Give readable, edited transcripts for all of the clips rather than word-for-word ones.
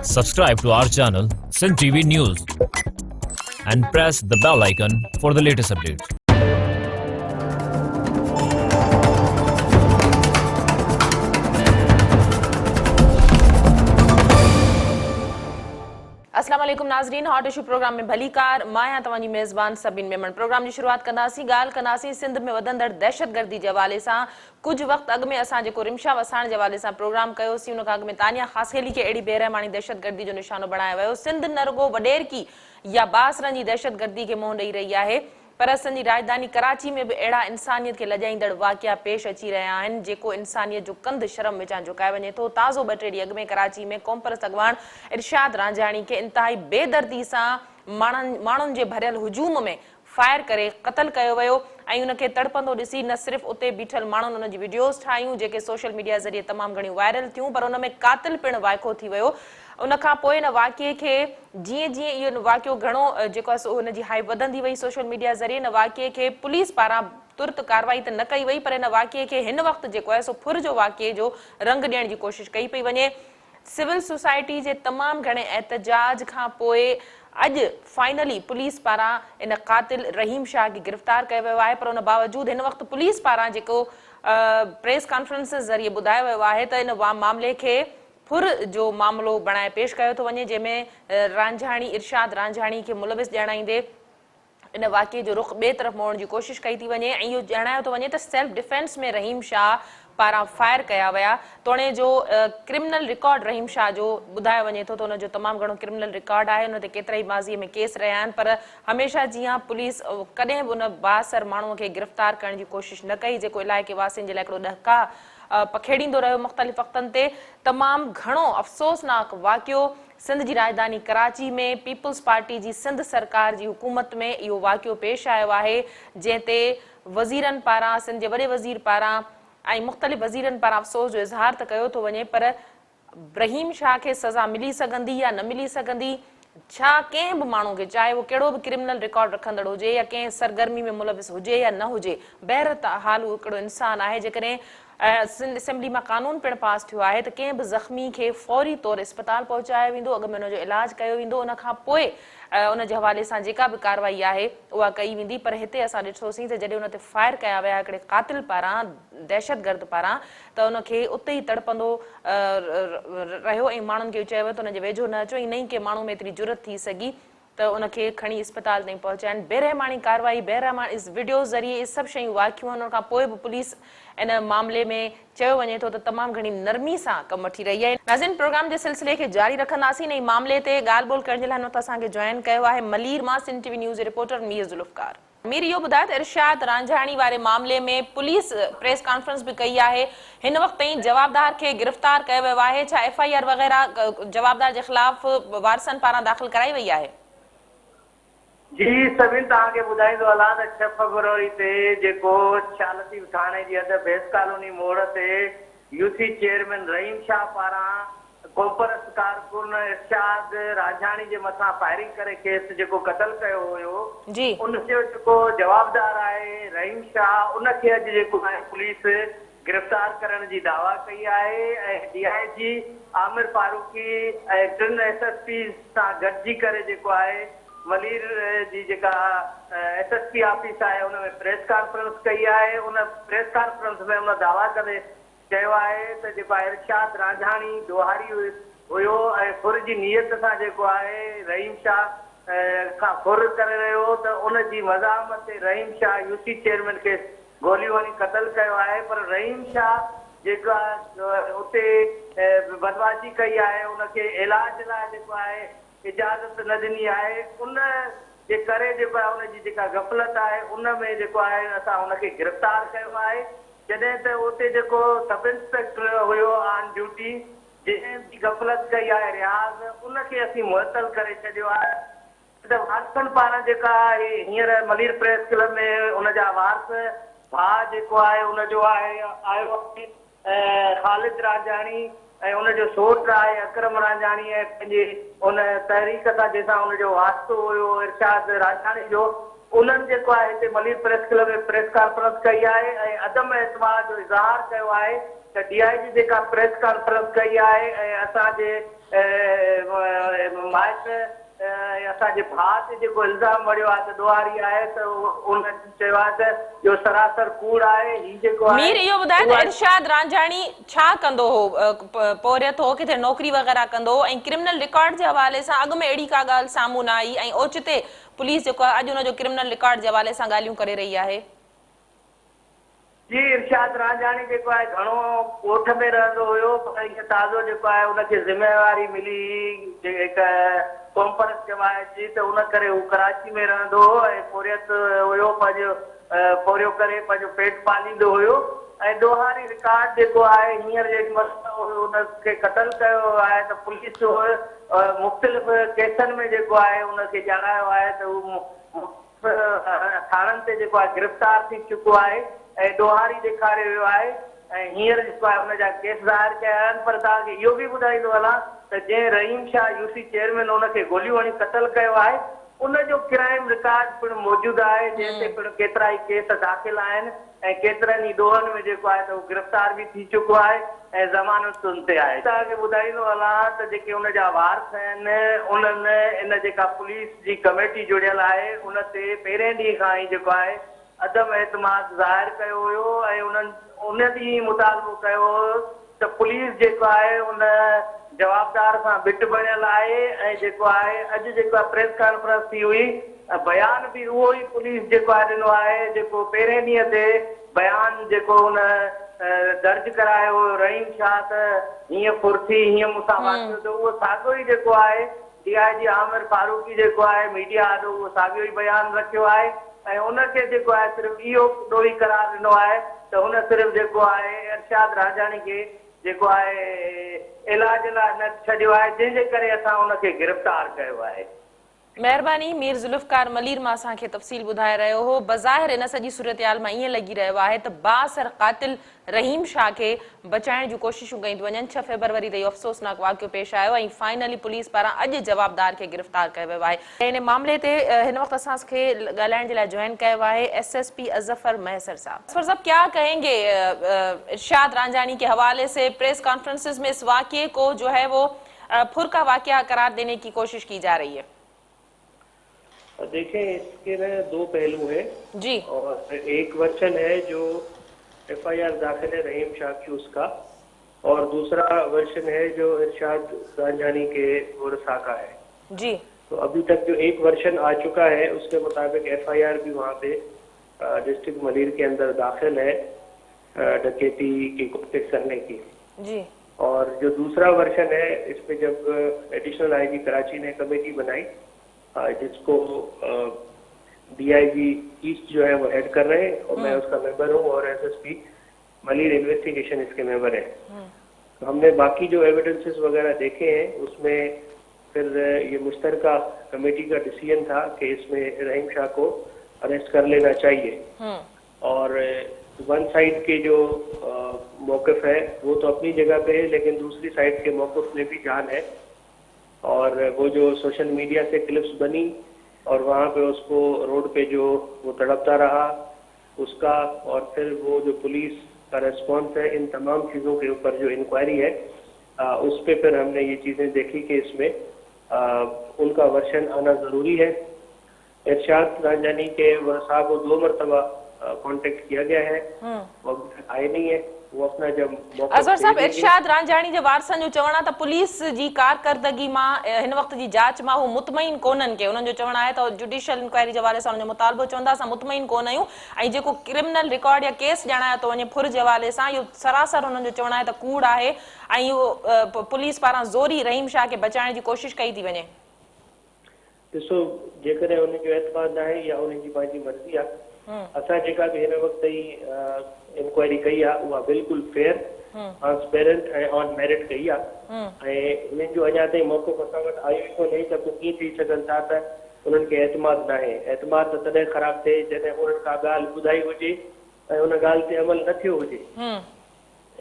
Subscribe to our channel, Sindh TV News, and press the bell icon for the latest updates. اسلام عليڪم ناظرين hot issue programme ۾ ڀليڪار مان آهيان توهان جي ميزبان سبين ميمڻ پروگرام جي شروعات ڪنداسين ڳالهه ڪنداسين سنڌ ۾ وڌندڙ دهشتگردي جي حوالي سان ڪجهه وقت اڳ ۾ اسان جيڪو رمشا وساڻ جي حوالي سان پروگرام ڪيو سين ان کان اڳ ۾ تانيا خاصخيلي کي اهڙي بيرحماڻي دهشتگردي جو نشانو بڻايو ويو. سنڌ نه رڳو وڏيرڪي يا بااثرن جي دهشتگردي کي منهن ڏئي رهي آهي پر اسان جي راڄڌاني ڪراچي ۾ به اهڙا انسانيت کي لڄائيندڙ واقعا پيش اچي رهيا آهن جيڪو انسانيت جو ڪنڌ شرم وچان جهڪائي وڃي ٿو. تازو ٻه ٽي ڏينهن اڳ ۾ ڪراچي ۾ قومپرست اڳواڻ ارشاد رانجهاڻي کي انتهائي بيدردي سان ماڻهن جي ڀريل هجوم ۾ فائر ڪري قتل ڪيو ويو ۽ ان کي تڙپندو ڏسي نه صرف اتي بيٺل ماڻهن ان جي وڊيوز ٺاهيون جيڪي سوشل ميڊيا ذريعي تمام گهڻيون وائرل ٿيون پر ان ۾ قاتل پڻ وائکو ٿي ويو ان کان پوء ان واقعي کي جيئن جيئن اهو واقعو گهڻو جيڪو آهي سو ان جي هائپ وڌندي وئي سوشل ميڊيا ذريعي ان واقعي کي پوليس پاران ترت ڪارروائي ته نه ڪئي وئي پر ان واقعي کي هن وقت جيڪو آهي سو ڦر جو واقعي جو رنگ ڏيڻ جي ڪوشش ڪئي پئي وڃي. سول سوسائٽي جي تمام گهڻي احتجاج کان پوء اڄ فائنلي پوليس پاران ان قاتل رحيم شاهه کي گرفتار ڪيو ويو آهي پر ان باوجود هن وقت پوليس پاران جيڪو پريس ڪانفرنسز ذريعي ٻڌايو ويو آهي ته ان معاملي کي ڦر جو معاملو بڻائي پيش ڪيو ٿو وڃي جنهن ۾ رانجهاڻي ارشاد رانجهاڻي کي ملوث ڄاڻائيندي ان واقعي جو رخ ٻئي طرف موڙڻ جي ڪوشش ڪئي ٿي وڃي ۽ اهو ڄاڻايو ٿو وڃي ته سيلف ڊفينس ۾ رحيم شاهه پاران فائر ڪيا ويا توڻي جو ڪرمنل رڪارڊ رحيم شاهه جو ٻڌايو وڃي ٿو ته ان جو تمام گهڻو ڪرمنل رڪارڊ آهي ان تي ڪيترائي ماضي ۾ ڪيس رهيا آهن پر هميشه جيان پوليس ڪڏهن به ان بااثر ماڻهو کي گرفتار ڪرڻ جي ڪوشش نه ڪئي جيڪو علائقي واسين جي لاء هڪڙو ڏهڪاء پکيڙيندو رهيو مختلف وقتن تي تمام گهڻو افسوسناڪ واقعو سنڌ جي راڄڌاني ڪراچي ۾ پيپلز پارٽي جي سنڌ سرڪار جي حڪومت ۾ اهو واقعو پيش آيو آهي جنهن تي وزيرن پاران سنڌ جي وڏي وزير پاران ۽ مختلف وزيرن پاران افسوس جو اظهار ته ڪيو ٿو وڃي پر رحيم شاهه کي سزا ملي سگهندي يا نه ملي سگهندي ڇا ڪنهن به ماڻهو کي چاهي اهو ڪهڙو به ڪرمنل رڪارڊ رکندڙ هجي يا ڪنهن سرگرمي ۾ ملوث هجي يا نه هجي بهرحال اهو هڪڙو انسان آهي جيڪڏهن سنڌ اسيمبلي مان قانون پڻ پاس ٿيو آهي ته ڪنهن به زخمي کي فوري طور اسپتال پهچايو ويندو، اڳ ۾ ان جو علاج ڪيو ويندو، ان کان پوء ان جي حوالي سان جيڪا به ڪارروائي آهي اها ڪئي ويندي پر هتي اسان ڏٺوسين ته جڏهن ان تي فائر ڪيا ويا هڪڙي قاتل پاران دهشتگرد پاران ته ان کي اتي ئي تڙپندو رهيو ۽ ماڻهن کي اهو چيو ويو ته ان جي ويجهو نه اچو ۽ نه ئي ڪنهن ماڻهو ۾ ايتري جرئت ٿي سگهي ته ان کي کڻي اسپتال تائين پهچائين، بيرحماڻي ڪارروائي، بيرحماڻي وڊيوز ذريعي اهي سڀ شيون واقع هيون، ان کان پوء به پوليس ان معاملي ۾ چيو وڃي ٿو ته تمام گهڻي نرمي سان ڪم وٺي رهي آهي. ناظرين پروگرام جي سلسلي کي جاري رکنداسين ۽ معاملي تي ڳالهه ٻولهه ڪرڻ جي لاء هن وقت اسان کي جوائن ڪيو آهي ملير مان سنڌ ٽي وي نيوز جي رپورٽر مير ذوالفقار. مير اهو ٻڌايو ته ارشاد رانجهاڻي واري معاملي ۾ پوليس پريس ڪانفرنس به ڪئي آهي، هن وقت تائين جوابدار کي گرفتار ڪيو ويو آهي، ڇا ايف I R وغيره جوابدار جي خلاف وارثن پاران داخل ڪرائي وئي آهي؟ جي سوين توهان کي ٻڌائيندو هلان ته ڇهه فبروري تي جيڪو شاهه لطيف ٿاڻي جي حد ڀيس ڪالوني موڙ تي يو سي چيئرمين رحيم شاهه پاران قومپرست ڪارڪن ارشاد رانجهاڻي جي مٿان فائرنگ ڪري کيس جيڪو قتل ڪيو هيو ان جو جيڪو جوابدار آهي رحيم شاهه ان کي اڄ جيڪو آهي پوليس گرفتار ڪرڻ جي دعويٰ ڪئي آهي ۽ ڊي I جي عامر فاروقي ۽ ٽن ايس ايس پيز سان گڏجي ڪري جيڪو آهي ملير جي جيڪا ايس ايس پي آفيس آهي ان ۾ پريس ڪانفرنس ڪئي آهي ان پريس ڪانفرنس ۾ ان دعويٰ ڪندي چيو آهي ته جيڪو آهي ارشاد رانجهاڻي ڏوهاري هيو ۽ ڦر جي نيت سان جيڪو آهي رحيم شاهه کان ڦر ڪري رهيو هو ته ان جي مزاحمت تي رحيم شاهه يو سي چيئرمين کي گوليون هڻي قتل ڪيو آهي پر رحيم شاهه جيڪا اتي بدمعاشي ڪئي آهي ان کي علاج لاء جيڪو آهي اجازت نه ڏني آهي ان جي ڪري جيڪو آهي ان جي جيڪا غفلت آهي ان ۾ جيڪو آهي اسان ان کي گرفتار ڪيو آهي جڏهن ته اتي جيڪو sub inspector have on duty جنهن به غفلت ڪئي آهي رياض ان کي اسين معطل ڪري ڇڏيو آهي ته وارثن پاران جيڪا هي هينئر ملير پريس ڪلب ۾ ان جا وارث ڀاء جيڪو آهي ان جو آهي آيو آهي خالد رانجهاڻي ۽ ان جو سوٽ آهي اڪرم رانجهاڻي ۽ پنهنجي ان تحريڪ سان جنهن سان ان جو واسطو هيو ارشاد رانجهاڻي جو انهن جيڪو آهي هتي Malir press club ۾ press conference ڪئي آهي ۽ عدم اعتماد جو اظهار ڪيو آهي. ته ڊي I جي جيڪا پريس ڪانفرنس ڪئي آهي ۽ اسان جي مائٽ ۽ اسان جي ڀاء تي جيڪو الزام مڙهيو آهي ته ڏوهاري آهي ته ان چيو آهي ته اهو سراسر ڪوڙ آهي هي جيڪو آهي مير اهو ٻڌاء ته ارشاد رانجهاڻي ڇا ڪندو هو پورهيت هو ڪٿي نوڪري وغيره ڪندو هو ۽ ڪرمنل رڪارڊ جي حوالي سان اڳ ۾ اهڙي ڪا ڳالهه سامهون نه آئي ۽ اوچتي پوليس جيڪو آهي اڄ ان جو ڪرمنل رڪارڊ جي حوالي سان ڳالهيون ڪري رهي آهي. جي ارشاد رانجهاڻي جيڪو آهي گهڻو ڳوٺ ۾ رهندو هيو پر هينئر تازو جيڪو آهي ان کي ذميواري ملي هئي هڪ قومپرست جماعت جي ته ان ڪري هو ڪراچي ۾ رهندو هو ۽ پورهيت هيو پنهنجو پورهيو ڪري پنهنجو پيٽ پاليندو هيو ۽ ڏوهاري رڪارڊ جيڪو آهي هينئر جيڏي مهل ان کي قتل ڪيو ويو آهي ته پوليس مختلف ڪيسن ۾ جيڪو آهي ان کي ڄاڻايو آهي ته هو ٿاڻن تي جيڪو آهي گرفتار ٿي چڪو آهي ۽ ڏوهاري ڏيکاريو ويو آهي ۽ هينئر جيڪو آهي ان جا ڪيس ظاهر ڪيا ويا آهن پر توهان کي اهو به ٻڌائيندو هلان ته جنهن رحيم شاهه يو سي چيئرمين ان کي گوليون هڻي قتل ڪيو آهي ان جو ڪرائيم رڪارڊ پڻ موجود آهي جنهن تي پڻ ڪيترائي ڪيس داخل آهن ۽ ڪيترن ئي ڏوهن ۾ جيڪو آهي ته هو گرفتار به ٿي چڪو آهي ۽ ضمانتن تي آهي. توهان کي ٻڌائيندو هلان ته جيڪي ان جا وارث آهن انهن ان جيڪا پوليس جي ڪميٽي جوڙيل آهي ان تي پهرين ڏينهن کان ئي جيڪو آهي عدم اعتماد ظاهر ڪيو هيو ۽ انهن ان ڏينهن ئي مطالبو ڪيو هو ته پوليس جيڪو آهي ان جوابدار سان ٻٽ بڻيل آهي ۽ جيڪو آهي اڄ جيڪا پريس ڪانفرنس ٿي هئي بيان به اهو ئي پوليس جيڪو آهي ڏنو آهي جيڪو پهرين ڏينهن تي بيان جيڪو ان درج ڪرايو هيو رحيم شاهه ته هيئن ڦر ٿي هيئن مون سان واقعو ٿيو اهو ساڳيو ئي جيڪو آهي ڊي I جي عامر فاروقي جيڪو آهي ميڊيا آڏو اهو ساڳيو ئي بيان رکيو آهي ۽ ان کي جيڪو آهي صرف اهو ڏوهي قرار ڏنو آهي ته هن صرف جيڪو آهي ارشاد رانجهاڻي کي جيڪو آهي علاج لاء نه ڇڏيو آهي جنهن جي ڪري اسان ان کي گرفتار ڪيو آهي. مهرباني مير ذوالفقار ملير مان اسان کي تفصيل ٻڌائي رهيو هو. بظاهر ان سڄي صورتحال مان ائين لڳي رهيو آهي ته بااثر قاتل رحيم شاهه کي بچائڻ جون ڪوششون ڪيون ٿيون وڃن، ڇهه فيبروري تي اهو افسوسناڪ واقعو پيش آيو ۽ فائنلي پوليس پاران اڄ جوابدار کي گرفتار ڪيو ويو آهي. ان معاملي تي هن وقت اسان کي ڳالهائڻ جي لاء جوائن ڪيو آهي S S P Azfar Mahesar صاحب. اظفر صاحب ڪيا ڪهين گي ارشاد رانجهاڻي ڪي حوالي سي پريس ڪانفرنسز ۾ اس واقعي ڪو جو هي وو پھر کا واقعہ قرار دینے کی کوشش کی جا رہی ہے۔ دیکھیں اس کے نا دو پہلو ہیں جی اور ایک ورشن ہے جو ایف I R داخل ہے رحیم شاہ کی اس کا اور دوسرا ورشن ہے جو ارشاد رانجھانی کے ورثا کا ہے جی تو ابھی تک جو ایک ورشن آ چکا ہے اس کے مطابق ایف I R بھی وہاں پہ ڈسٹرکٹ ملیر کے اندر داخل ہے ڈکیتی کی کوشش کرنے کی جی اور جو دوسرا ورشن ہے اس پہ جب ایڈیشنل I جی کراچی نے کمیٹی بنائی جس کو ڈی I G asset جو ہے وہ ہیڈ کر رہے ہیں اور میں اس کا ممبر ہوں اور S S P Malir investigation اس کے ممبر ہیں۔ تو ہم نے باقی جو ایویڈنسز وغیرہ دیکھے ہیں اس میں پھر یہ مشترکہ کمیٹی کا ڈیسیجن تھا کہ اس میں رحیم شاہ کو اریسٹ کر لینا چاہیے۔ اور ون سائیڈ کے جو موقف ہے وہ تو اپنی جگہ پہ ہے لیکن دوسری سائیڈ کے موقف میں بھی جان ہے اور وہ جو سوشل میڈیا سے کلپس بنی اور وہاں پہ اس کو روڈ پہ جو وہ تڑپتا رہا اس کا اور پھر وہ جو پولیس کا ریسپانس ہے ان تمام چیزوں کے اوپر جو انکوائری ہے اس پہ پھر ہم نے یہ چیزیں دیکھی کہ اس میں ان کا ورشن آنا ضروری ہے۔ ارشاد رانجھانی کے ورثاء کو دو مرتبہ کانٹیکٹ کیا گیا ہے وہ ابھی تک آئے نہیں ہیں وہ اپنا جب موقف اظهر دے صاحب دیں گے۔ ارشاد رانجهاڻي جي وارثن جو چوڻ آهي ته پوليس جي ڪارڪردگي مان هن وقت جي جاچ مان هو مطمئن ڪونهن ڪي انهن جو چوڻ آهي ته جڊيشل انڪوائري جي حوالي سان انهن جو مطالبو چون ٿا اسان مطمئن ڪونه آهيون ۽ جيڪو ڪرمنل رڪارڊ يا ڪيس ڄاڻايو ٿو وڃي ڦر جي حوالي سان اهو سراسر انهن جو چوڻ آهي ته ڪوڙ آهي ۽ اهو پوليس پاران زوري رحيم شاهه کي بچائڻ جي ڪوشش ڪئي ٿي وڃي. ڏسو جيڪڏهن انهن جو اعتماد ناهي يا انهن جي پنهنجي مرضي آ اسان جيڪا به هن وقت تائين انڪوائري ڪئي آ اها بلڪل فيئر ٽرانسپيرنٽ ۽ آن ميرٽ ڪئي آ ۽ انهن جو اڃا تائين موقف اسان وٽ آيو ئي ڪونهي ته پوء ڪيئن چئي سگهن ٿا ته انهن کي اعتماد ناهي اعتماد ته تڏهن خراب ٿئي جڏهن انهن ڪا ڳالهه ٻڌائي هجي ۽ ان ڳالهه تي عمل نه ٿيو هجي.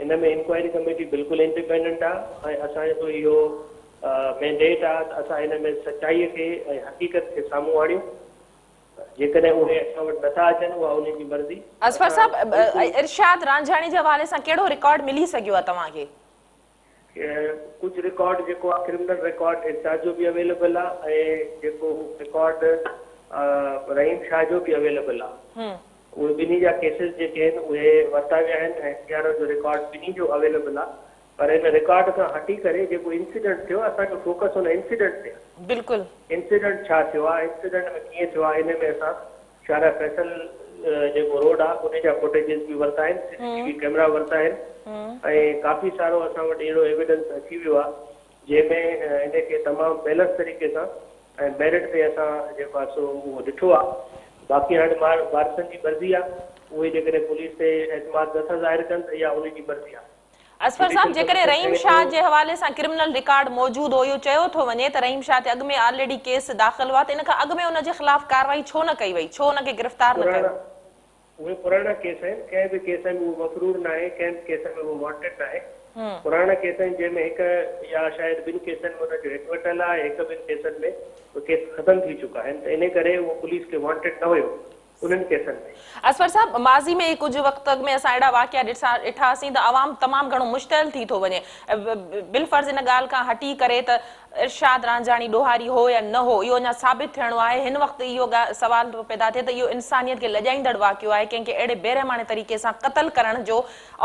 ان ۾ انڪوائري ڪميٽي بلڪل انڊيپينڊنٽ آ ۽ اسان جو اهو مينڊيٽ آ ته اسان ان ۾ سچائي کي ۽ حقيقت کي سامهون آڻيون. جيڪڏهن اهي اسان وٽ نٿا اچن اها انهن جي مرضي. اظفر اسان صاحب بلڪل. ارشاد رانجهاڻي جي حوالي سان ڪهڙو رڪارڊ ملي سگهيو آهي توهان کي؟ ڪجهه رڪارڊ جيڪو آهي ڪرمنل رڪارڊ ارشاد جو به اويليبل آهي ۽ جيڪو رڪارڊ رحيم شاهه جو به اويليبل آهي. اهي ٻنهي جا ڪيسز جيڪي آهن اهي ورتا ويا آهن ۽ سي آر او جو رڪارڊ ٻنهي جو اويليبل آهي پر ان رڪارڊ کان هٽي ڪري جيڪو انسيڊنٽ ٿيو اسان جو فوڪس ان انسيڊنٽ تي آهي. بلڪل. انسيڊنٽ ڇا ٿيو آهي، انسيڊنٽ ۾ ڪيئن ٿيو آهي ان ۾ اسان شارع فيصل جيڪو روڊ آهي ان جا فوٽيجز به ورتا آهن، سي سي ٽي وي ڪيمرا ورتا آهن ۽ ڪافي سارو اسان وٽ اهڙو ايويڊنس اچي ويو آهي جنهن ۾ ان کي تمام بيلنس طريقي سان ۽ ميرٽ تي اسان جيڪو آهي سو اهو ڏٺو آهي باقي هاڻي وارثن جي مرضي آهي اهي جيڪڏهن پوليس تي اعتماد نٿا ظاهر ڪن ته اها انهن جي مرضي آهي. اظفر صاحب جوڊيشل جيڪڏهن ڪميشن رحيم چوي شاهه ٿو. جي حوالي سان ڪرمنل رڪارڊ موجود هو اهو چيو ٿو وڃي ته رحيم شاهه تي اڳ ۾ آلريڊي ڪيس داخل هئا ته ان کان اڳ ۾ ان جي خلاف ڪارروائي ڇو نه ڪئي وئي ڇو ان کي گرفتار نه ڪيو پراڻا اهي پراڻا ڪيس آهن ڪنهن به ڪيس ۾ اهو مفرور ناهي ڪنهن به ڪيس ۾ اهو وانٽيڊ ناهي پراڻا ڪيس آهن جنهن ۾ هڪ يا شايد ٻن ڪيسن ۾ ان جو ايڪويٽل آهي هڪ ٻن ڪيسن ۾ اهي ڪيس ختم ٿي چڪا آهن ته انهي ڪري اهو پوليس کي وانٽيڊ نه هيو انهن ڪيسن ۾. اظفر صاحب ماضي ۾ ڪجهه وقت اڳ ۾ اسان اهڙا واقعا ڏٺاسين ته عوام تمام گهڻو مشتعل ٿي ٿو وڃي بالفرض ان ڳالهه کان هٽي ڪري ته ارشاد رانجهاڻي ڏوهاري هو يا نه هو اهو اڃا ثابت ٿيڻو آهي هن وقت اهو سوال ٿو پيدا ٿئي ته اهو انسانيت کي لڄائيندڙ واقعو آهي ڪنهن کي اهڙي بيرحماڻي طريقي سان قتل ڪرڻ جو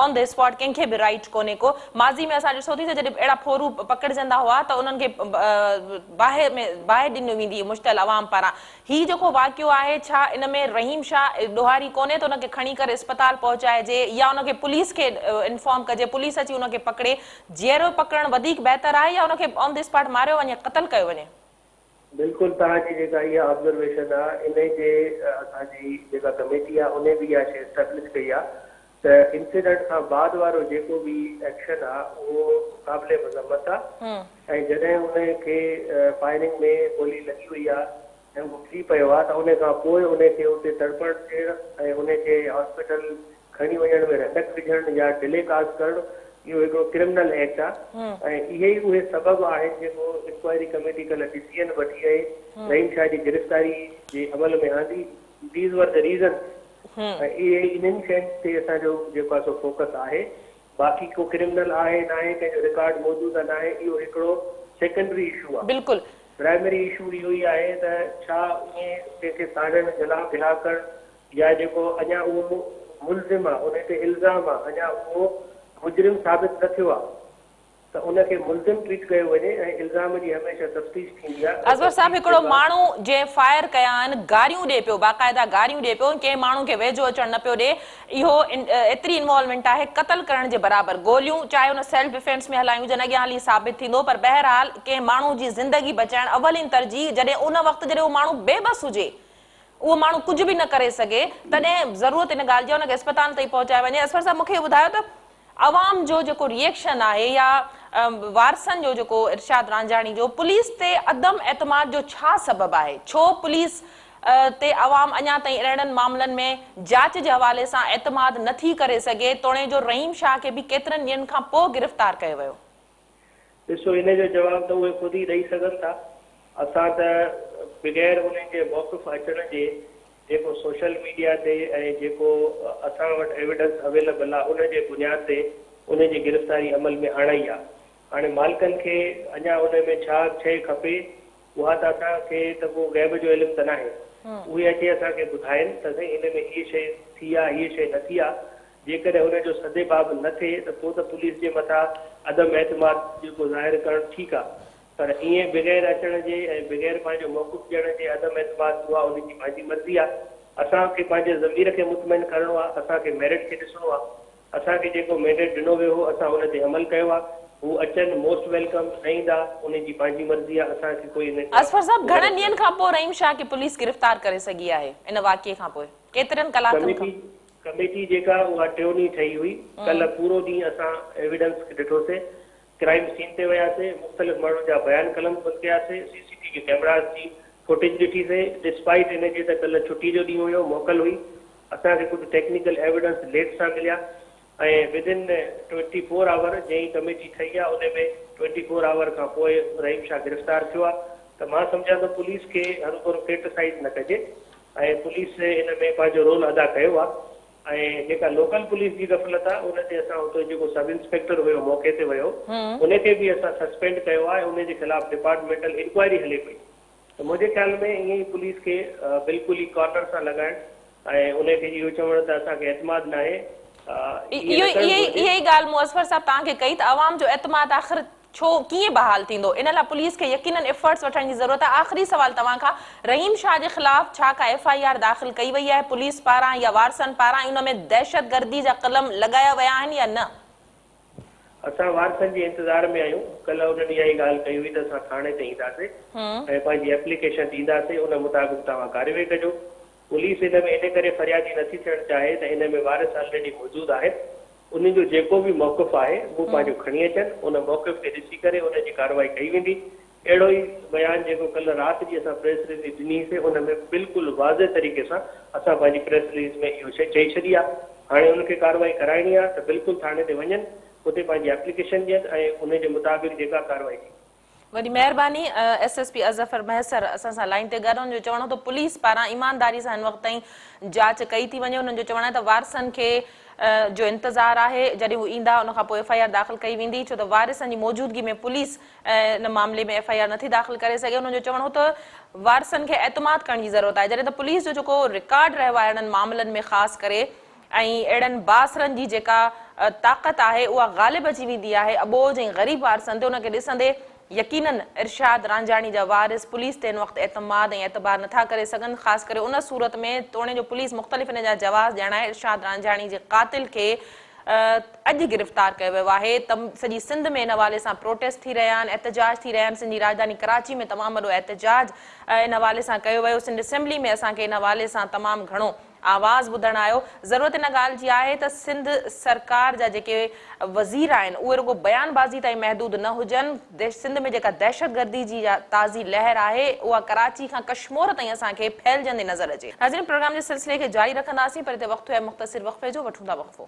آن the spot ڪنهن کي به رائيٽ ڪونهي ڪو ماضي ۾ اسان ڏٺو ٿي ته جڏهن اهڙا ڦورو پڪڙجندا هئا ته انهن کي باهه ۾ باهه ڏني ويندي هئي مشتعل عوام پاران هي جيڪو واقعو آهي ڇا ان ۾ رحيم شاهه ڏوهاري ڪونهي ته ان کي کڻي ڪري اسپتال پهچائجي يا ان کي پوليس کي انفارم ڪجي پوليس اچي ان کي پڪڙي جيئرو پڪڙڻ وڌيڪ بهتر آهي يا ان کي آن the spot ماريو وڃي قتل ڪيو وڃي. بلڪل توهان جي جيڪا اها آبزرويشن آ انهي جي اسان جي جيڪا ڪميٽي آ انهي به اها شي اسٽيبلش ڪئي آ ته انسيڊنٽ کان بعد وارو جيڪو به ايڪشن آ اهو قابل مذمت آ ۽ جڏهن ان کي فائرنگ ۾ گولي لڳي وئي آ ۽ اهو ڪري پيو آ ته ان کان پوء ان کي اتي تڙپڻ ڏيڻ ۽ ان کي هاسپيٽل کڻي وڃڻ ۾ رنڊڪ وجهڻ يا ڊلي ڪاز ڪرڻ اهو هڪڙو ڪرمنل ايڪٽ آ ۽ اهي ئي اهي سبب آهن جيڪو انڪوائري ڪميٽي ڪلهه ڊسيزن وٺي ۽ رحيم شاهه جي گرفتاري جي عمل ۾ آندي These were the reasons ۽ اهي انهن شين تي اسان جو جيڪو آهي سو فوڪس آهي باقي ڪو ڪرمنل آهي ناهي ڪنهن جو رڪارڊ موجود آهي ناهي اهو هڪڙو سيڪنڊري اشو آهي. بلڪل. پرائمري اشو اهو ئي آهي ته ڇا ائين ڪنهن کي ساڙڻ جلا بها ڪرڻ يا جيڪو اڃا اهو ملزم آهي ان تي الزام آهي اڃا اهو مجرم ثابت نه ٿيو آهي ته ان کي ملزم ٽريٽ ڪيو وڃي ۽ الزام جي هميشه تفتيش ٿيندي آهي ۽ اظفر صاحب تفتيش هڪڙو جيڪا. ماڻهو جنهن فائر ڪيا آهن گاريون ڏي پيو باقاعده گاريون ڏي پيو ۽ ڪنهن ماڻهو کي ويجهو اچڻ نه پيو ڏي اهو ايتري انوالومينٽ آهي قتل ڪرڻ جي برابر گوليون چاهي ان سيلف ڊفينس ۾ هلايون هجن اڳيان هلي ثابت ٿيندو پر بهرحال ڪنهن ماڻهو جي زندگي بچائڻ اولين ترجيح جڏهن ان وقت جڏهن اهو ماڻهو بي بس هجي اهو ماڻهو ڪجهه به نه ڪري سگهي تڏهن ضرورت ان ڳالهه جي آهي ان کي اسپتال تائين پهچايو وڃي اظفر صاحب مون کي اهو ٻڌايو ته عوام جو جيڪو ري ايڪشن آهي يا وارثن جو جيڪو ارشاد رانجهاڻي جو پوليس تي عدم اعتماد جو ڇا سبب آهي؟ ڇو پوليس تي عوام اڃا تائين اهڙن معاملن ۾ جاچ جي حوالي سان اعتماد نه ٿي ڪري سگهي توڻي جو رحيم شاهه کي به ڪيترن ڏينهن کان پوء گرفتار ڪيو ويو. ڏسو ان جو جواب ته اهي خود ئي ڏئي سگهن ٿا اسان ته بغير انهن جي موقف اچڻ جي جيڪو سوشل ميڊيا تي ۽ جيڪو اسان وٽ ايويڊنس اويليبل آ ان جي بنياد تي ان جي گرفتاري عمل ۾ آڻائي آ. هاڻي مالڪن کي اڃا ان ۾ ڇا شيء کپي اها ته اسان کي ته ڪو غيب جو علم ته ناهي. اهي اچي اسان کي ٻڌائين ته سائين ان ۾ هيء شيء ٿي آ هيء شيء نه ٿي آ. جيڪڏهن ان جو سدباب نه ٿئي ته پوء ته پوليس جي مٿان عدم اعتماد جيڪو ظاهر ڪرڻ ٺيڪ آ. پر ائين بغير اچڻ جي ۽ بغير پنهنجو موقف ڏيڻ جي عدم اعتماد اها ان جي پنهنجي مرضي آ. اسان کي پنهنجي ضمير کي مطمئن ڪرڻو آ، اسان کي ميرٽ کي ڏسڻو آ. اسان کي جيڪو مينڊيٽ ڏنو ويو هو اسان ان تي عمل ڪيو آ. هو اچن موسٽ welcome, نه ايندا انهن جي پنهنجي مرضي آ، اسان کي ڪوئي انهن جا اظفر صاحب اهي گهڻن نه ڏينهن کان پوء رحيم شاهه کي پوليس گرفتار ڪري سگهي آهي ان واقعي کان پوء ڪيترن ڪلاڪن کان. ڪميٽي ڪميٽي جيڪا اها ٽيون ڏينهن ٺهي هئي، ڪلهه پورو ڏينهن اسان ايويڊنس کي ڏٺوسي، ڪرائيم سين تي وياسي، مختلف ماڻهن جا بيان قلمبند ڪياسي، سي سي ٽي وي ڪئميراز جي فوٽيج ڏٺي سي، ڊسپائيٽ ان جي ته ڪلهه ڇٽي جو ڏينهن هيو، موڪل هئي، اسان کي ڪجهه ٽيڪنيڪل ايويڊنس ليٽ سان مليا ۽ with in twenty four hour جنهن ڪميٽي ٺهي آ ان ۾ ٽوئنٽي فور آور کان پوء رحيم شاهه گرفتار ٿيو آ ته مان سمجهان ٿو پوليس کي هروڀرو ڪرٽسائيز نه ڪجي. ۽ پوليس ان ۾ پنهنجو رول ادا ڪيو آ ۽ جيڪا لوڪل پوليس جي غفلت آ ان تي اسان اتي جيڪو سب انسپيڪٽر هيو موقعي تي ويو ان کي به اسان سسپينڊ ڪيو آ ۽ ان جي خلاف ڊپارٽمينٽل انڪوائري هلي پئي ته منهنجي خيال ۾ ائين ئي پوليس کي بلڪل ئي ڪارنر سان لڳائڻ ۽ انهي کي اهو چوڻ ته اسان کي اعتماد ناهي ائين نه ڪرڻ گهرجي. اها ئي ڳالهه مون اظفر صاحب توهان کي ڪئي ته عوام جو اعتماد آخر ڇو ڪيئن بحال ٿيندو ان لاء پوليس کي يقينن ايفرٽس وٺڻ جي ضرورت آهي. آخري سوال توهان کان رحيم شاهه جي خلاف ڇا ڪا ايف I R داخل ڪئي وئي آهي پوليس پاران يا وارثن پاران ۽ ان ۾ دهشتگردي جا قلم لڳايا ويا آهن يا نه؟ اسان وارثن جي انتظار ۾ آهيون، ڪلهه انهن اها ئي ڳالهه ڪئي هئي ته اسان ٿاڻي تي اينداسين ۽ پنهنجي ايپليڪيشن ڏينداسين، ان مطابق توهان ڪارروائي ڪجو. پوليس ان ۾ ان ڪري فريادي نٿي ٿيڻ چاهي ته ان ۾ وارث آلريڊي موجود آهن، انهن جو جيڪو به موقف آهي اهو پنهنجو کڻي اچن، ان موقف کي ڏسي ڪري ان جي ڪارروائي ڪئي ويندي. اهڙو ئي بيان جيڪو ڪلهه رات جي اسان پريس رليز ڏني سي ان ۾ بلڪل واضح طريقي سان اسان پنهنجي پريس رليز ۾ اهو شيء چئي ڇڏي آهي. هاڻي انهن کي ڪارروائي ڪرائڻي آهي ته بلڪل ٿاڻي تي وڃن اتي پنهنجي ايپليڪيشن ڏين ۽ ان جي مطابق جيڪا ڪارروائي ٿي. وڏي مهرباني S S P Azfar Mahesar اسان سان لائين تي گڏ هن جو چوڻ هو ته پوليس پاران ايمانداري سان هن وقت تائين جاچ ڪئي ٿي وڃي هنن جو چوڻ آهي ته وارثن کي جو انتظار آهي جڏهن هو ايندا ان کان پوء ايف I R داخل ڪئي ويندي ڇو ته وارثن جي موجودگي ۾ پوليس ان معاملي ۾ ايف I R نٿي داخل ڪري سگهي هنن جو چوڻ هو ته وارثن کي اعتماد ڪرڻ جي ضرورت آهي جڏهن ته پوليس جو جيڪو رڪارڊ رهيو آهي اهڙن معاملن ۾ خاص ڪري ۽ اهڙن بااثرن جي جيڪا طاقت آهي اها غالب اچي ويندي آهي اٻوجهه ۽ غريب وارثن تي ان کي ڏسندي يقينن ارشاد رانجهاڻي جا وارث پوليس تي هن وقت اعتماد ۽ اعتبار نٿا ڪري سگهن خاص ڪري ان صورت ۾ توڻي جو پوليس مختلف ان جا جواز ڄاڻائي ارشاد رانجهاڻي جي قاتل کي اڄ گرفتار ڪيو ويو آهي ته سڄي سنڌ ۾ ان حوالي سان پروٽيسٽ ٿي رهيا آهن احتجاج ٿي رهيا آهن سنڌ جي راڄڌاني ڪراچي ۾ تمام وڏو احتجاج ان حوالي سان ڪيو ويو سنڌ اسيمبلي ۾ اسان کي ان حوالي سان تمام گهڻو آواز ٻڌڻ آيو. ضرورت ان ڳالهه جي آهي ته سنڌ سرڪار جا جيڪي وزير آهن اهي رڳو بيان بازي تائين محدود نه هجن. سنڌ ۾ جيڪا دهشتگردي جي تازي لهر آهي اها ڪراچي کان ڪشمور تائين اسان کي ڦهلجندي نظر اچي. ناظرين پروگرام جي سلسلي کي جاري رکنداسين پر هتي وقت ٿيو آهي مختصر وقفي جو وٺون ٿا وقفو.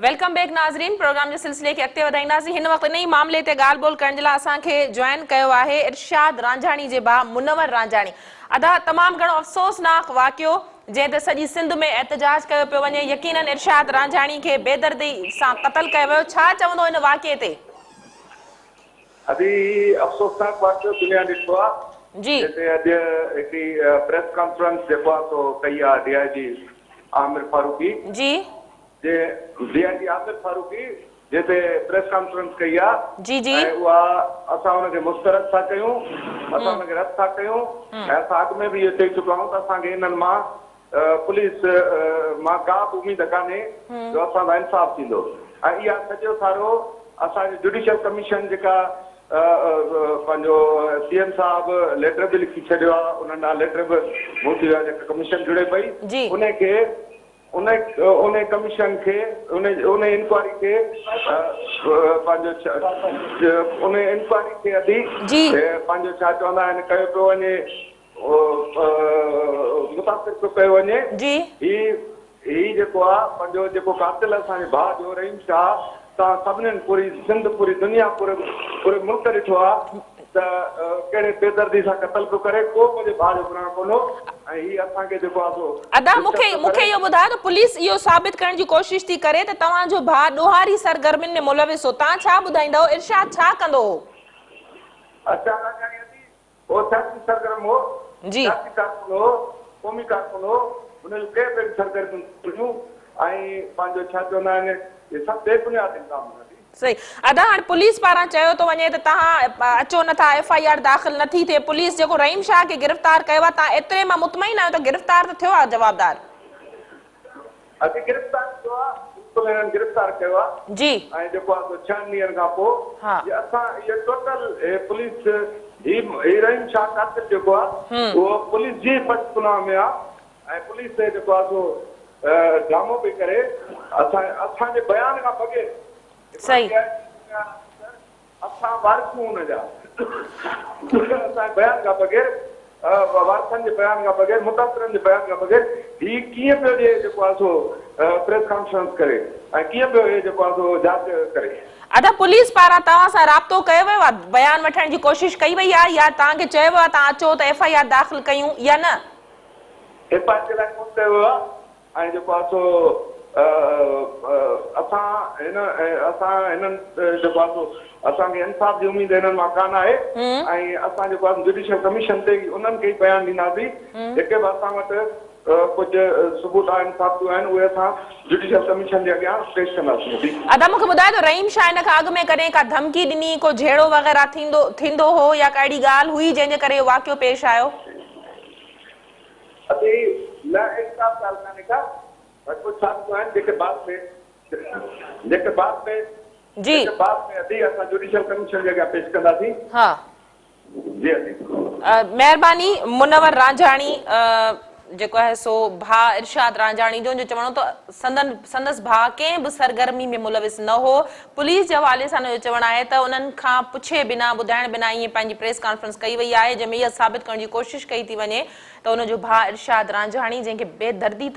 Welcome back ناظرين پروگرام جي سلسلي کي اڳتي وڌائينداسين هن وقت انهي معاملي تي ڳالهه ٻولهه ڪرڻ جي لاء اسان کي جوائن ڪيو آهي ارشاد رانجهاڻي جي ڀاء منور رانجهاڻي ادا تمام گهڻو افسوسناڪ واقعو جنهن تي سڄي سنڌ ۾ احتجاج ڪيو پيو وڃي يقينن ارشاد رانجهاڻي کي بيدردي سان قتل ڪيو ويو ڇا چوندو ان واقعي تي؟ ادي هي افسوسناڪ واقعو دنيا ڏٺو آ جي. جنهن تي اڄ هڪڙي پريس ڪانفرنس جيڪو آ سو ڪئي آ ڊي I جي عامر فاروقي جي. جنهن ڊي I جي عامر فاروقي جنهن تي پريس ڪانفرنس ڪئي آ جي جي. ۽ اها اسان ان کي مسترد ٿا ڪيون اسان ان کي رد ٿا ڪيون ۽ اسان اڳ ۾ به اهو چئي چڪا آهيون ته اسان کي انهن مان پوليس مان ڪا به اميد ڪانهي جو اسان سان انصاف ٿيندو ۽ اها سڄو سارو اسان جي جوڊيشل ڪميشن جيڪا پنهنجو سي ايم صاحب ليٽر به لکي ڇڏيو آهي انهن ڏانهن ليٽر به موڪليو آهي جيڪا ڪميشن جڙي پئي ان کي ان ان ڪميشن کي ان ان انڪوائري کي پنهنجو ان انڪوائري کي ادي پنهنجو ڇا چوندا آهن ڪيو پيو وڃي متاثر پيو ڪيو وڃي. جي. هي هي جيڪو آ پنهنجو جيڪو قاتل اسان جي ڀاء جو رحيم شاهه توهان سڀنين پوري سنڌ پوري دنيا پوري پوري ملڪ ڏٺو آ ته ڪهڙي بيدردي سان قتل پيو ڪري ڪو منهنجي ڀاء جو گناهه ڪونه هو ۽ هي اسان کي جيڪو آ سو ادا مون کي ڊسٽرب پيو مون کي ڪري. اهو ٻڌايو ته پوليس اهو ثابت ڪرڻ جي ڪوشش ٿي ڪري ته توهان جو ڀاء ڏوهاري سرگرمين ۾ ملوث هو توهان ڇا ٻڌائيندؤ ارشاد ڇا ڪندو هو؟ اچا راڄاڻي ادي هو سياسي سرگرم هو، جي. سياسي ڪارڪن هو، قومي ڪارڪن هو، هن جون ڪي به اهڙيون سرگرميون ڪونه هيون ۽ پنهنجو ڇا چوندا آهن اهي سڀ بي بنياد الزام هن تي. صحيح ادا هاڻ پوليس پاران چيو ٿو وڃي ته توهان اچو نه ٿا ايف I R داخل نه ٿي ٿئي پوليس جيڪو رحيم شاهه کي گرفتار ڪيو آهي توهان ايتري مان مطمئن آهيو ته گرفتار ته ٿيو آهي جوابدار. اڄ گرفتار ٿيو آ بلڪل هنن گرفتار ڪيو آ جي. ۽ جيڪو آ سو ڇهن ڏينهن کان پو ها. جي اسان اهي ٽوٽل هي پوليس هي هي رحيم شاهه قاتل جيڪو آ اهو پوليس جي پشت پناهه ۾ آ ۽ پوليس تي جيڪو آ سو ڊرامو پئي ڪري اسان اسان جي بيان کان بغير صحيح. اسان وارثون ان جا. اسان جي بيان کان بغير وارثن جي بيان کان بغير متاثرن جي بيان کان بغير هي ڪيئن پيو ڏئي جيڪو آهي سو پريس ڪانفرنس ڪري ۽ ڪيئن پيو هي جيڪو آهي سو جاچ ڪري. ادا پوليس پاران توهان سان رابطو ڪيو ويو آهي بيان وٺڻ جي ڪوشش ڪئي وئي آهي يا توهان کي چيو ويو آهي توهان اچو ته ايف I R داخل ڪيون يا نه؟ ايف I R جي لاء فون ڪيو ويو آهي ۽ جيڪو آهي سو اسان هن اسان هنن جيڪو آهي سو اسان کي انصاف جي اميد هنن مان ڪانه آهي ۽ اسان جيڪو آهي جڊيشل ڪميشن تي انهن کي ئي بيان ڏينداسين جيڪي به اسان وٽ ڪجهه ثبوت آهن ثابتيون آهن اهي اسان جڊيشل ڪميشن جي اڳيان پيش ڪنداسين. ادا مونکي ٻڌايو ته رحيم شاهه هن کان اڳ ۾ ڪڏهن ڪا ڌمڪي ڏني ڪو جهيڙو وغيره ٿيندو ٿيندو هو يا ڪا اهڙي ڳالهه هئي جنهن جي ڪري اهو واقعو پيش آيو؟ ادي نه اهڙي ڪا به ڳالهه ڪانهي ڪا پر ڪجهه ثابتيون آهن جيڪي بعد ۾ جيڪي بعد ۾ جي. جيڪي بعد ۾ ادي اسان جوڊيشل ڪميشن جي اڳيان پيش ڪنداسين. ها. جي ادي. مهرباني منور رانجهاڻي جيڪو آهي سو ڀاء ارشاد رانجهاڻي جو جو چوڻ هو ته سندن سندس ڀاء ڪنهن به سرگرمي ۾ ملوث نه هو پوليس جي حوالي سان اهو چوڻ آهي ته انهن کان پڇي بنا ٻڌائڻ بنا ائين پنهنجي پريس ڪانفرنس ڪئي وئي آهي جنهن ۾ اها ثابت ڪرڻ جي ڪوشش ڪئي ٿي وڃي ته ان جو ڀاء ارشاد رانجهاڻي جنهن کي بي دردي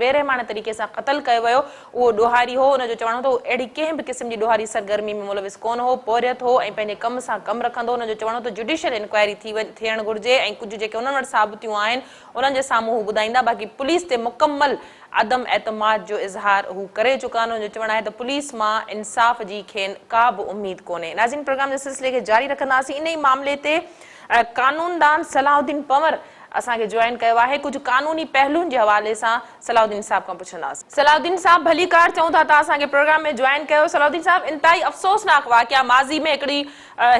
بي رحماڻي طريقي سان قتل ڪيو ويو اهو ڏوهاري هو. ان جو چوڻ هو ته هو اهڙي ڪنهن به قسم جي ڏوهاري سرگرمي ۾ ملوث ڪونه هو، پورهيت هو ۽ پنهنجي ڪم سان ڪم رکندو هو. ان جو چوڻ هو ته جڊيشل انڪوائري ٿي ٿيڻ گهرجي ۽ ڪجهه جيڪي انهن وٽ ثابتيون آهن انهن جي سامهون هو ٻڌائيندا باقي پوليس تي مڪمل عدم اعتماد جو اظهار هو ڪري چڪا آهن. ان جو چوڻ آهي ته پوليس مان انصاف جي کين ڪا به اميد ڪونهي. ناظرين پروگرام جي سلسلي کي جاري رکنداسين انهي معاملي تي قانوندان صلاح الدين پنور اسان کي جوائن ڪيو آهي ڪجهه قانوني پهلوئن جي حوالي سان صلاح الدين صاحب کان پڇنداسين. صلاح الدين صاحب ڀليڪار چئون ٿا توهان اسان کي پروگرام ۾ جوائن ڪيو صلاح الدين صاحب انتهائي افسوسناڪ واقعا ماضي ۾ هڪڙي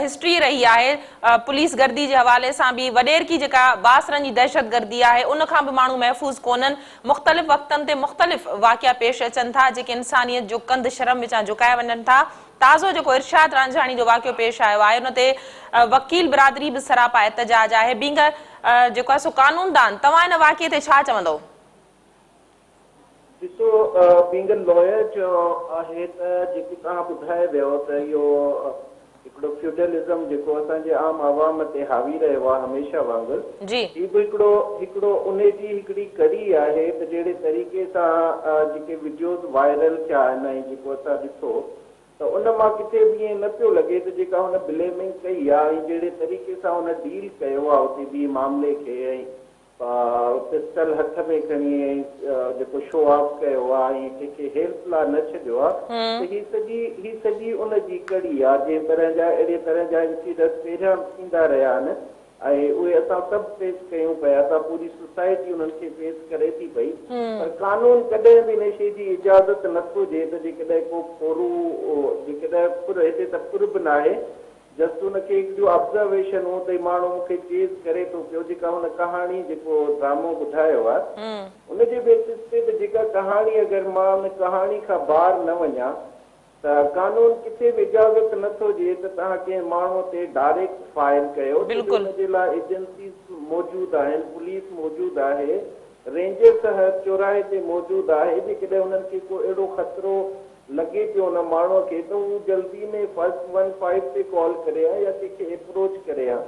هسٽري رهي آهي پوليس گردي جي حوالي سان به وڏيرڪي جيڪا بااثرن جي دهشت گردي آهي ان کان به ماڻهو محفوظ ڪونهن مختلف وقتن تي مختلف واقعا پيش اچن ٿا جيڪي انسانيت جو ڪنڌ شرم وچان جهڪائي وڃن ٿا تازو جيڪو ارشاد رانجهاڻي جو واقعو پيش آيو آهي ان تي وڪيل برادري به سراپا احتجاج آهي بينگ جيڪو آهي سو قانوندان توهان ان واقعي تي ڇا چوندؤ؟ ڏسو بينگ لائر جو آهي ته جيڪي توهان ٻڌائي ويو ته اهو هڪڙو فيوڊلزم جيڪو اسان جي عام عوام تي حاوي رهيو آهي هميشه وانگر جي. هي به هڪڙو هڪڙو انهي جي هڪڙي ڪڙي آهي ته جهڙي طريقي سان جيڪي وڊيوز وائرل ٿيا آهن ۽ جيڪو اسان ڏٺو ته ان مان ڪٿي به ائين نه پيو لڳي ته جيڪا هن بليمنگ ڪئي آ ۽ جهڙي طريقي سان هن ڊيل ڪيو آ اتي بيهي معاملي کي ۽ پسٽل هٿ ۾ کڻي ۽ جيڪو شو آف ڪيو آ ۽ ڪنهن کي هيلپ لا نه ڇڏيو آ ته هي سڄي هي سڄي ان جي ڪڙي آ جنهن طرح جا اهڙي طرح جا انسيڊنٽ پهريان به ٿيندا رهيا آهن ۽ اهي اسان سڀ فيس ڪيون پيا ٿا، پوري سوسائٽي انهن کي فيس ڪري ٿي پئي پر قانون ڪڏهن به ان شيء جي اجازت نه ٿو ڏئي ته جيڪڏهن ڪو ڦورو جيڪڏهن ڦر هتي ته ڦر به ناهي جسٽ ان کي هڪڙيون آبزرويشن هو ته هي ماڻهو مون کي چيز ڪري ٿو پيو جيڪا هن ڪهاڻي جيڪو ڊرامو ٻڌايو آهي ان جي بيسس تي ته جيڪا ڪهاڻي اگر مان ان ڪهاڻي کان ٻاهر نه وڃان ته قانون ڪٿي به اجازت نه ٿو ڏئي ته توهان ڪنهن ماڻهو تي ڊائريڪٽ فائر ڪيو ڇو جو ان جي لاء ايجنسيز موجود آهن، پوليس موجود آهي، رينجرس هر چوراهي تي موجود آهي، جيڪڏهن انهن کي ڪو اهڙو خطرو لڳي پيو ان ماڻهو کي ته هو جلدي ۾ فرسٽ ون فائيو تي ڪال ڪري ها يا ڪنهن کي ايپروچ ڪري ها.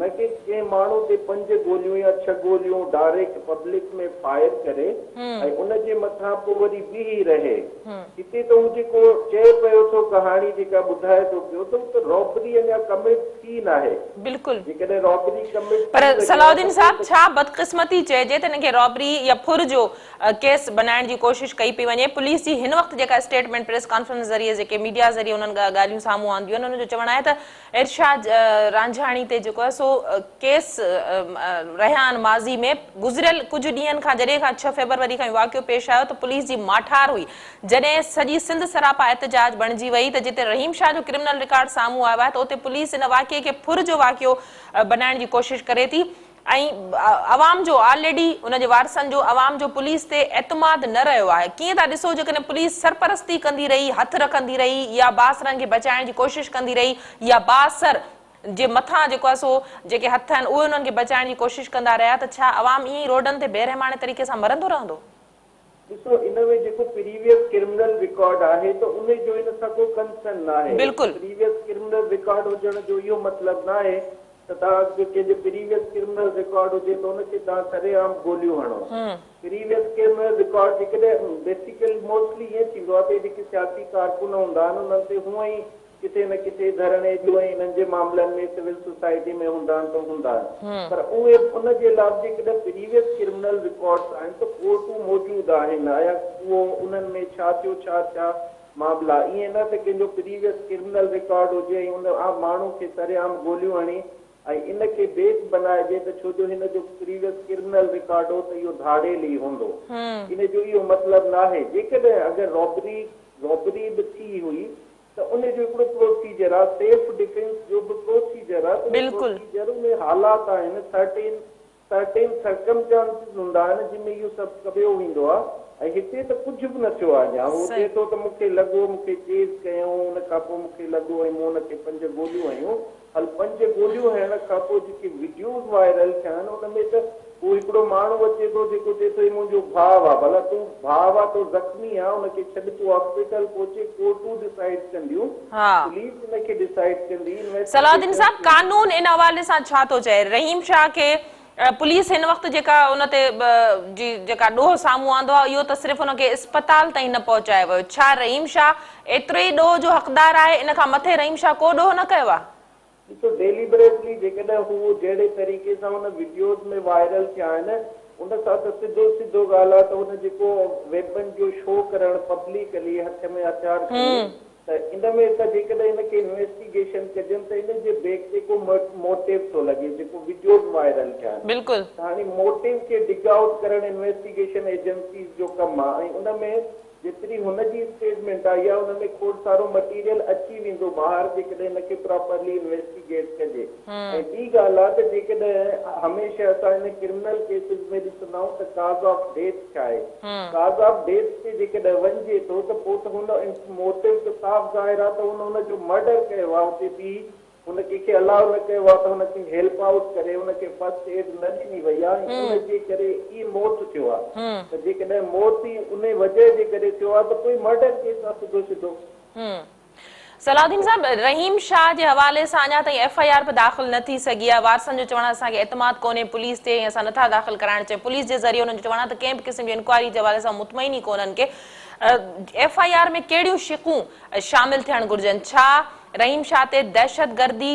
نه ڪي ڪنهن ماڻهو تي پنج گوليون يا ڇهه گوليون ڊائريڪٽ پبلڪ ۾ فائر ڪري ۽ ان جي مٿان پوء وري بيهي رهي. هتي ته هو جيڪو چئي پيو ٿو ڪهاڻي جيڪا ٻڌائي ٿو پيو ته هو ته رابري اڃا ڪمٽ ٿي ناهي. بلڪل. جيڪڏهن رابري ڪمٽ ٿي پر وڃي صلاح ها الدين ته پوء صاحب ته. ڇا بدقسمتي چئجي ته هن کي رابري يا ڦر جو ڪيس بنائڻ جي ڪوشش ڪئي پئي وڃي. پوليس جي هن وقت جيڪا اسٽيٽمينٽ پريس ڪانفرنس ذريعي جيڪي ميڊيا ذريعي انهن ڳالهيون سامهون آنديون آهن ان جو چوڻ آهي ته ارشاد رانجهاڻي تي جيڪو آهي سو ڪيس رهيا آهن ماضي ۾ گذريل ڪجهه ڏينهن کان جڏهن کان ڇهه فيبروري کان اهو واقعو پيش آيو ته پوليس جي ماٺار هئي جڏهن سڄي سنڌ سراپا احتجاج بڻجي وئي ته جتي رحيم شاهه جو ڪرمنل رڪارڊ سامهون آيو آهي ته اتي پوليس ان واقعي کي ڦر جو واقعو بنائڻ جي ڪوشش ڪري ٿي ۽ عوام جو آلريڊي ان جي وارثن جو عوام جو پوليس تي اعتماد نه رهيو آهي ڪيئن ٿا ڏسو جيڪڏهن پوليس سرپرستي ڪندي رهي هٿ رکندي رهي يا بااثرن کي بچائڻ جي ڪوشش ڪندي رهي يا بااثر جي مٿان جيڪو آهي سو جيڪي هٿ آهن اهي انهن کي بچائڻ جي ڪوشش ڪندا رهيا ته ڇا عوام ائين ئي روڊن تي بيرحماڻي طريقي سان مرندو رهندو؟ ڏسو ان ۾ جيڪو پريويس ڪرمنل رڪارڊ آهي ته ان جو ان سان ڪو ڪنسرن ناهي بلڪل. Previous criminal. ڪرمنل رڪارڊ هجڻ جو اهو مطلب ناهي ته توهان جو ڪنهن جو پريويس ڪرمنل رڪارڊ هجي ته ان کي توهان سري عام گوليون هڻو. پريويس ڪرمنل رڪارڊ جيڪڏهن بيسيڪلي موسٽلي ائين ٿيندو آهي ته اهي جيڪي سياسي ڪارڪن هوندا آهن انهن تي هونئن ئي ڪٿي نه ڪٿي ڌرڻي جو ۽ انهن جي معاملن ۾ سول سوسائٽي ۾ هوندا آهن ته هوندا آهن پر اهي ان جي علاوه جيڪڏهن پريويس ڪرمنل رڪارڊس آهن ته ڪورٽون موجود آهن آيا اهو انهن ۾ ڇا ٿيو ڇا ٿيا معاملا ائين نه ته ڪنهن جو پريويس ڪرمنل رڪارڊ هجي ۽ ان عام ماڻهو کي سرعام گوليون هڻي ۽ ان کي بيس بنائجي ته ڇو جو هن جو پريويس ڪرمنل رڪارڊ هو ته اهو ڌاڙيل ئي هوندو ان جو اهو مطلب ناهي جيڪڏهن اگر رابري رابري به ٿي هئي ته ان جو هڪڙو پروسيجر آهي سيلف ڊفينس جو به پروسيجر آهي ته اهو پروسيجر ۾ حالات آهن سرٽين سرٽين سرڪمچانسز هوندا آهن جن ۾ اهو سڀ ڪبيو ويندو آهي ۽ هتي ته ڪجهه به نه ٿيو آهي اڃا. هو چئي ٿو ته مون کي لڳو، مون کي چيز ڪيائون، ان کان پوء مون کي لڳو ۽ مون ان کي پنج گوليون هنيون. هل پنج گوليون هڻڻ کان پوء جيڪي وڊيوز وائرل ٿيا آهن ان ۾ ته هو هڪڙو ماڻهو اچي ٿو جيڪو چئي ٿو هي منهنجو ڀاء آهي. ڀلا تون ڀاء آ تو زخمي آ ان کي ڇڏ تون هاسپيٽل پهچي ڪورٽون ڊسائيڊ ڪنديون، پوليس ان کي ڊسائيڊ ڪندي، صلاح الدين انويسٽيگيشن صاحب ٿيندي. قانون ان حوالي سان ڇا ٿو چئي؟ رحيم شاهه کي پوليس هن وقت جيڪا ان تي جي جيڪا ڏوهه سامهون آندو آهي اهو ته صرف ان کي اسپتال تائين نه پهچايو ويو ڇا رحيم شاهه ايتري ئي ڏوهه جو حقدار آهي ان کان مٿي رحيم شاهه ڪو ڏوهه نه ڪيو آهي؟ ڏسو ڊيليبريٽلي جيڪڏهن هو جهڙي طريقي سان ان وڊيوز ۾ وائرل ٿيا آهن ان سان ته سڌو سڌو ڳالهه آهي ته هن جيڪو ويپن جو شو ڪرڻ پبليڪلي هٿ ۾ هٿيار کڻي ته ان ۾ ته جيڪڏهن ان کي انويسٽيگيشن ڪجن ته ان جي بيڪ تي ڪو موٽيو ٿو لڳي جيڪو وڊيوز وائرل ٿيا آهن ته هاڻي موٽيو کي ڊگ آئوٽ ڪرڻ انويسٽيگيشن ايجنسيز جو ڪم آهي ۽ ان ۾ جيتري هن جي اسٽيٽمينٽ آئي آهي ان ۾ کوڙ سارو مٽيريل اچي ويندو ٻاهر جيڪڏهن ان کي پراپرلي انويسٽيگيٽ ڪجي ۽ ٻي ڳالهه آهي ته جيڪڏهن هميشه اسان ان ڪرمنل ڪيسز ۾ ڏسندا آهيون ته ڪاز آف ڊيٿ ڇا آهي ڪاز آف ڊيٿ تي جيڪڏهن وڃجي ٿو ته پوء ته هن موٽو ته صاف ظاهر آهي ته هن ان جو مرڊر ڪيو آهي اتي بيهي هن ڪنهن کي الاء نه ڪيو آهي ته هن کي هيلپ آئوٽ ڪري هن کي فرسٽ ايڊ نه ڏني وئي آهي ۽ ان جي ڪري ئي موت ٿيو آهي ته جيڪڏهن موت ئي انهي وجهه جي ڪري ٿيو آهي ته پوء مرڊر ڪيس آهي سڌو سڌو. صلاح الدين صاحب رحيم شاهه جي حوالي سان اڃا تائين ايف I R به داخل نه ٿي سگهي آهي وارثن جو چوڻ آهي اسان کي اعتماد ڪونهي پوليس تي ۽ اسان نٿا داخل ڪرائڻ چاهيون پوليس جي ذريعي انهن جو چوڻ آهي ته ڪنهن به قسم جي انڪوائري جي حوالي سان مطمئن ئي ڪونهن ڪي ايف I R ۾ ڪهڙيون شقون شامل ٿيڻ گهرجن ڇا رحيم شاهه تي دهشتگردي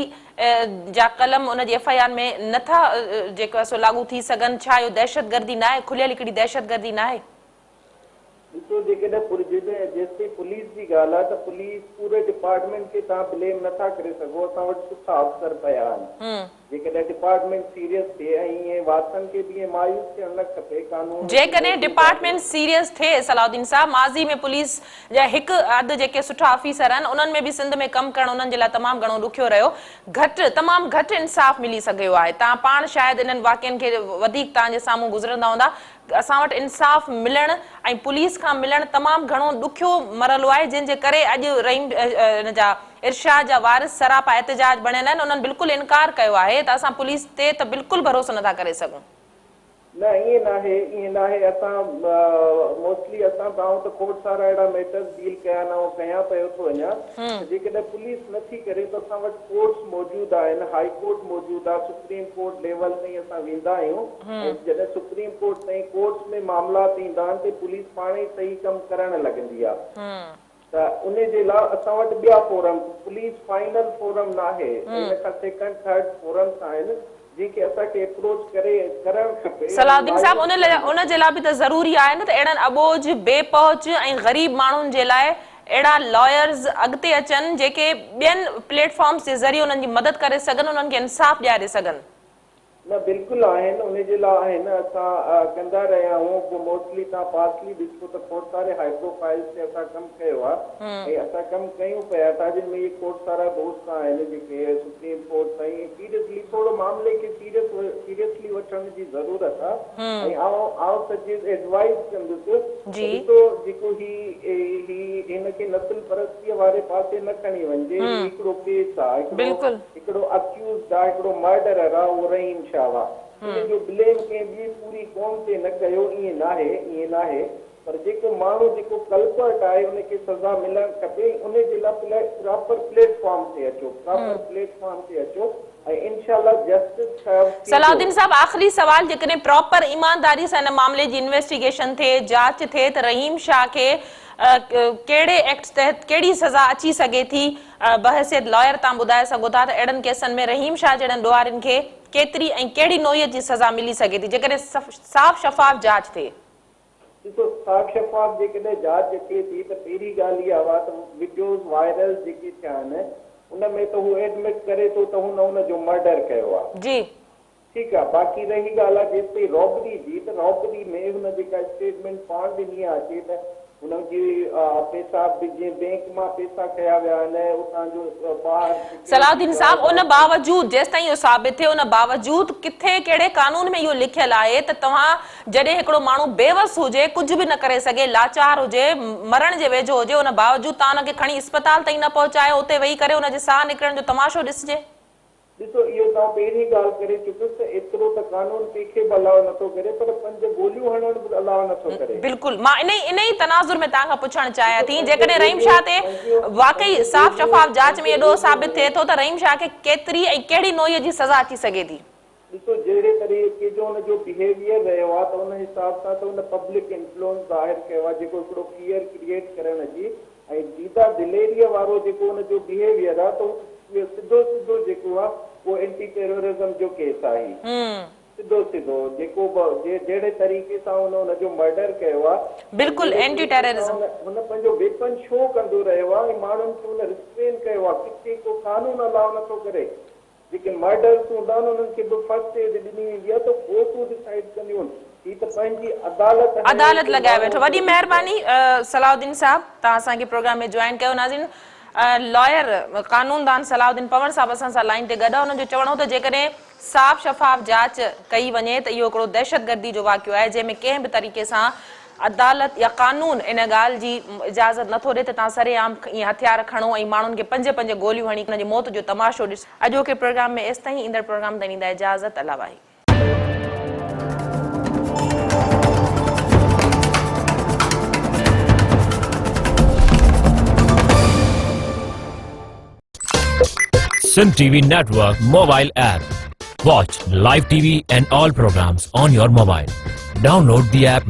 جا قلم ان جي ايف I R ۾ نٿا جيڪو آهي سو لاڳو ٿي سگهن ڇا اهو دهشتگردي ناهي کليل هڪڙي دهشتگردي ناهي؟ ڏسو جيڪڏهن جيستائين پوليس جي ڳالهه آهي ته پوليس پوري ڊپارٽمينٽ کي توهان بليم نه ٿا ڪري سگهو اسان وٽ سٺا آفيسر پيا آهن جيڪڏهن ڊپارٽمينٽ سيريس ٿئي ۽ ائين وارثن کي به ائين مايوس ٿيڻ نه کپي قانون هتي جيڪڏهن موجود آهي. ڊپارٽمينٽ سيريس ٿئي صلاح الدين صاحب ماضي ۾ پوليس جا هڪ اڌ جيڪي سٺا آفيسر آهن انهن ۾ به سنڌ ۾ ڪم ڪرڻ انهن جي لاء تمام گهڻو ڏکيو رهيو گهٽ تمام گهٽ انصاف ملي سگهيو آهي توهان پاڻ شايد انهن واقعن کي وڌيڪ توهان جي سامهون گذرندا هوندا اسان وٽ انصاف ملڻ ۽ پوليس کان ملڻ تمام گهڻو ڏکيو مرحلو آهي جنهن جي ڪري اڄ رحيم ان جا ارشاد جا وارث سراپا احتجاج بڻيل آهن انهن بلڪل انڪار ڪيو آهي ته اسان پوليس تي ته بلڪل ڀروسو نٿا ڪري سگهون. نه ائين ناهي ائين ناهي اسان موسٽلي اسان ته آئون ته کوڙ سارا اهڙا ميٽرز ڊيل ڪيا آهن آئون ڪيان پيو ٿو اڃان ته جيڪڏهن پوليس نٿي ڪري ته اسان وٽ ڪورٽس موجود آهن هائي ڪورٽ موجود آهي سپريم ڪورٽ ليول تائين اسان ويندا آهيون ۽ جڏهن سپريم ڪورٽ تائين ڪورٽس ۾ معاملات ايندا آهن ته پوليس پاڻ ئي صحيح ڪم ڪرڻ لڳندي آهي ته ان جي لاء اسان وٽ ٻيا فورم پوليس فائنل فورم ناهي ان کان سيڪنڊ ٿرڊ فورمس آهن جن کي اسان کي اپروچ ڪري ڪرڻ کپي صلاح ۽ الدين صاحب مايوس ٿيڻ نه ان جي لاء به ته ضروري آهي نه ته اهڙن اٻوجهه، بي پهچ ۽ غريب ماڻهن جي لاء اهڙا لائرز اڳتي اچن جيڪي ٻين پليٽ فارمز جي ذريعي انهن جي مدد ڪري سگهن انهن کي انصاف ڏياري سگهن. نه بلڪل آهن انهي جي لاء آهن اسان ڪندا رهيا آهيون پوء موسٽلي توهان پاسلي ڏسبو ته کوڙ ساري هائي پروفائلز تي اسان ڪم ڪيو آهي ۽ اسان ڪم ڪيون پيا ٿا جن ۾ اهي کوڙ سارا دوست آهن جيڪي سپريم ڪورٽ تائين سيريسلي ٿورو معاملي کي سيريس سيريسلي وٺڻ جي ضرورت آهي ۽ آئون آئون سجيس ايڊوائيز ڪندس ته ڏسو جيڪو هي هي هن کي نسل پرستيء واري پاسي نه کڻي وڃجي هي هڪڙو ڪيس آهي هڪڙو هڪڙو اڪيوزڊ آ هڪڙو مرڊرر آ اهو رحيم شاهه آ ان جو بليم ڪنهن ٻي پوري قوم تي نه ڪيو ائين ناهي ائين ناهي. پر جيڪو ماڻهو جيڪو ڪلپرٽ آهي ان کي سزا ملڻ کپي ۽ ان جي لاء پراپر پليٽ فارم تي اچو پراپر پليٽ فارم تي اچو ۽ انشاء الله جسٽس سرو صلاح ٿيندو. الدين صاحب آخري سوال جيڪڏهن پراپر ايمانداري سان ان معاملي جي انويسٽيگيشن ٿئي جاچ ٿئي ته رحيم شاهه کي ڪهڙي ايڪٽ تحت ڪهڙي سزا اچي سگهي ٿي بحيثيت لائر توهان ٻڌائي سگهو ٿا ته اهڙن ڪيسن ۾ رحيم شاهه جهڙن ڏوهارين کي ڪيتري ۽ ڪهڙي نوعيت جي سزا ملي سگهي ٿي جيڪڏهن صاف شفاف جاچ ٿئي. ڏسو صاف شفاف جيڪڏهن جاچ اچي ٿي ته پهرين ڳالهه اها آهي ته وڊيوز وائرل جيڪي ٿيا آهن ان ۾ ته هو ايڊمٽ ڪري ٿو ته هن ان جو مرڊر ڪيو آهي. جي. ٺيڪ آهي باقي رهي ڳالهه آهي جيستائين رابري جي ته رابري ۾ هن جيڪا اسٽيٽمينٽ پاڻ ڏني آهي اچي ته هن جي پيسا به جنهن بينڪ مان پيسا کنيا ويا آهن اتان جو ٻاهر صلاح الدين سيڪيورٽي صاحب گارڊ ان آهي. باوجود جيستائين اهو ثابت ٿئي ان باوجود ڪٿي ڪهڙي قانون ۾ اهو لکيل آهي ته توهان جڏهن هڪڙو ماڻهو بيوس هجي ڪجهه به نه ڪري سگهي لاچار هجي مرڻ جي ويجهو هجي ان باوجود توهان ان کي کڻي اسپتال تائين نه پهچايو اتي ويهي ڪري ان جي ساهه نڪرڻ جو تماشو ڏسجي. ڏسو اهو ته آئون پهرين ڳالهه ڪري چڪس ته ايترو ته قانون ڪنهن کي به الاء نٿو ڪري پر پنج گوليون هڻڻ به الاء نٿو ڪري. بلڪل مان انهي انهي تناظر ۾ توهان کان پڇڻ چاهيان ڏسو ٿي پنج جيڪڏهن رحيم شاهه گوليون تي پنج واقعي پنج صاف گوليون شفاف جاچ پنج ۾ اهو ڏوهه گوليون ثابت ٿئي هڻڻ ٿو ته رحيم شاهه کي ڪيتري ۽ ڪهڙي نوعيت جي سزا اچي سگهي ٿي؟ ڏسو جهڙي طريقي جو ان جو بهيويئر رهيو آهي ته ان حساب سان ته ان پبلڪ انفلوئنس ظاهر ڪيو آهي جيڪو هڪڙو فيئر ڪريئيٽ ڪرڻ جي ۽ ديده دليريء وارو جيڪو ان جو بهيويئر آهي ته اهو سڌو سڌو جيڪو آهي اهو اينٽي ٽيررزم جو ڪيس آهي سڌو سڌو جيڪو به جهڙي طريقي سان ان ان جو مرڊر ڪيو آهي ۽ بلڪل جهڙي اينٽي طريقي سان ٽيررزم. ان هن پنهنجو ويپن شو ڪندو رهيو آهي ۽ ماڻهن کي ان ريسٽرين ڪيو آهي ڪٿي ڪو قانون الاء نٿو ڪري جيڪي مرڊرس هوندا آهن انهن کي به فرسٽ ايڊ ڏني ويندي آهي ته ڪورٽون ڊسائيڊ ڪنديون آهن هي ته پنهنجي عدالت هنئي عدالت هڪ لڳائي ماڻهو ويٺو وڏي جو مهرباني صلاح الدين صاحب توهان اسان کي پروگرام ۾ جوائن ڪيو ناظرين لائر قانون دان صلاح الدين پنور صاحب اسان سان لائين تي گڏ آهي انهن جو چوڻ هو ته جيڪڏهن صاف شفاف جاچ ڪئي وڃي ته اهو هڪڙو دهشتگردي جو واقعو آهي جنهن ۾ ڪنهن به طريقي سان عدالت يا قانون ان ڳالهه جي اجازت نٿو ڏي ته توهان سرعام ائين هٿيار کڻو ۽ ماڻهن کي پنج پنج گوليون هڻي انهن جي موت جو تماشو ڏسو. اڄوڪي پروگرام ۾ ايستائين ايندڙ پروگرام تائين ڏيندا اجازت الله واهي. Sindh TV Network mobile app. Watch live TV and all programs on your mobile. Download the app.